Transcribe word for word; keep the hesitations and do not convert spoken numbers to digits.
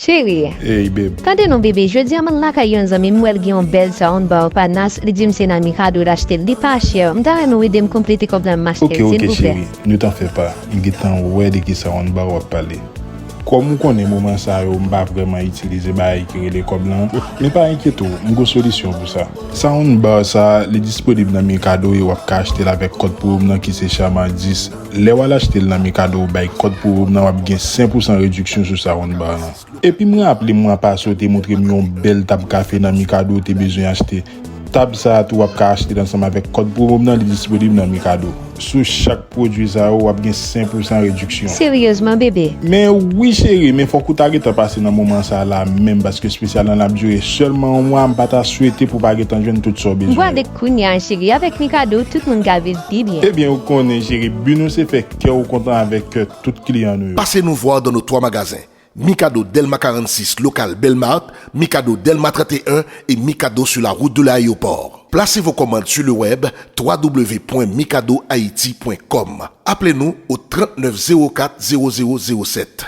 Cheri. Ey, babe. Tande non, bebe, jodi a m al lakay yon zanmi m, m wè l gen yon bèl soundbar pa Nas, li di m se nan Mikado l achte l, li pa chè. M ta renmen w ede m konplete kòb la, m achte l, silvouplè. Ok, ok, cheri, nou tan fè pa. M gentan wè de ki soundbar w ap pale. Kòm ou konnen moman sa yo, m pa vrèman itilize bagay ki rele kòb lan, men pa enkyete w, m gon solisyon pou sa. Soundbar sa, li disponib nan Mikado e w ap ka achte l avèk kòd pwomo m nan ki se Chama dis. Lè w al achte l nan Mikado, w bay kòd pwomo m nan, w ap gen senk pousan rediksyon sou soundbar lan. Epi m raple mwa pase w te montre m yon bèl tab kafe nan Mikado w te bezwen achte. Tab sa a tou w ap ka achte l ansanm avèk kòd pwomo m nan, li disponib nan Mikado. Sou chak pwodui sa yo, w ap gen senk pousan rediksyon. Seryezman, bebe? Men wi cheri, men fòk ou ta gentan pase nan moman sa a la menm, paske espesyal lan ap dire sèlman yon mwa, m pa ta swete pou w pa gentan jwenn tout sa w bezwen yo. M pwale kounye a, cheri, avèk Mikado, tout moun ka viv pi byen. Ebyen, ou konnen, cheri, bi nou se fè kè w kontan avèk kè tout kliyan nou yo. Passez nous voir dans nos trois magasins. Mikado Delma quarante-six, local Belmart, Mikado Delma trente et un et Mikado sur la route de l'aéroport. Placez vos commandes sur le web w w w point mikado haiti point com. Appelez-nous au trente-neuf zéro quatre zéro zéro zéro sept.